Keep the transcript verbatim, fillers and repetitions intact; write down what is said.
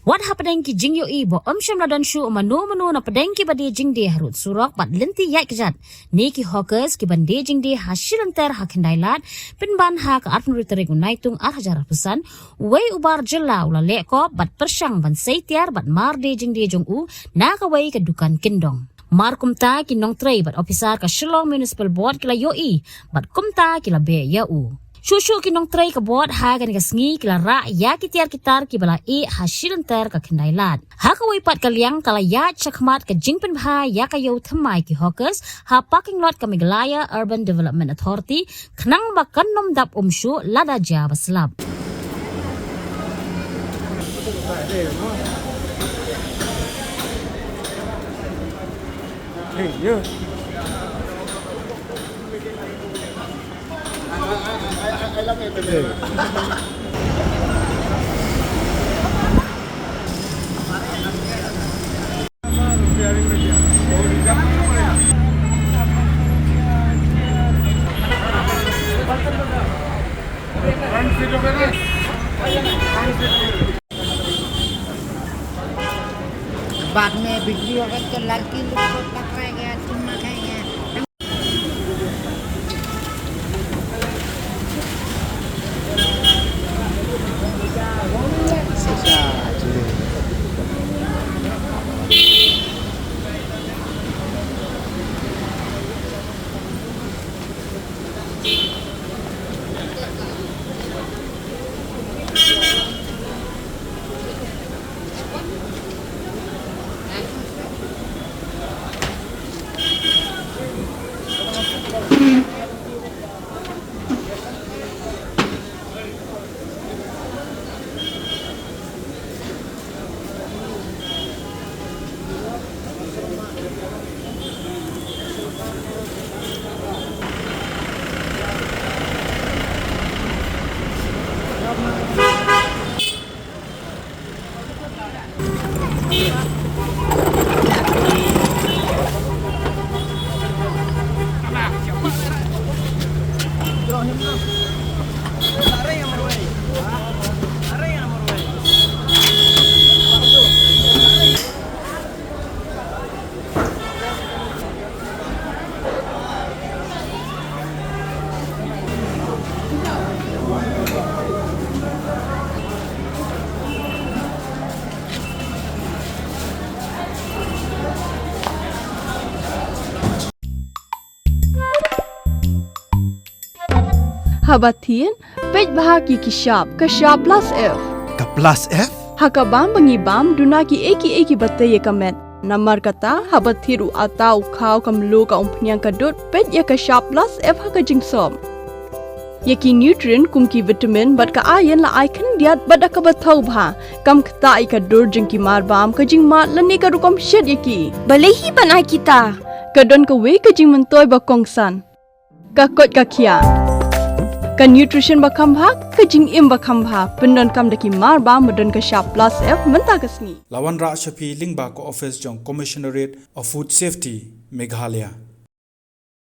Wat hapdeng ki jingïohi ba ym shym la don shuh mano mano na pdeng kiba die jingdie harud surok bad lynti ïaid kjat ne ki hawkers kiban die jingdie ha shi lynter ha Khyndailad pynban ha ka arphew tarik u Naitung ar hajar arphew san, uwei u bar jylla u la leh kop bad pyrshang ban sei tiar bad mar die jingdie jong u na kawei ka dukan kyndong. Mar kumta ki nongtrei bad ophisar ka Shillong Municipal Board ki la ïohi bad kumta ki la beh ïa u. Shuh shuh ki nongtrei ka board ha kane ka sngi ki la rah ïa ki tiar ki tar kiba la ih ha shi lynter ka Khyndailad. Ha kawei pat ka liang ka la ïaid shakhmat ka jingpynbha ïa ka ïew thymmai ki hawkers ha parking lot ka Meghalaya Urban Development Authority khnang ba kan ym dap um shuh lada jia ba slap. बाद में बिजली होगा तो लड़की लोग को पकड़े गया, चुम्मा खाएंगे। Haba thied, peit bha ïa ki shap, ka shap plus F. Ka plus F? Ha ka bam ba ngi bam, duna kiei kiei kiba tei ïa ka met. Namar kata, haba thied u atta, u khaw, ka mluh, ka umphniang, ka dud, peit ïa ka shap plus F ha ka jingsop. Ïa ki nutrient kum ki vitamin bad ka iron la ai khyndiat bad da kaba thaw bha. Kam ktah ïa ka dur jong ki marbam, ka jingmad lane ka rukom shet ïa ki. Balei hi ban ai kita? Ka don kawei ka jingmyntoi ba kongsan. Ka koit ka khiah. Ka nutrition ba kham bha, ka jingim ba kham bha. Pyndonkam da ki marbam ba don ka shap plus F mynta ka sngi. La wanrah sha phi lyngba ka office jong Commissionerate of Food Safety, Meghalaya.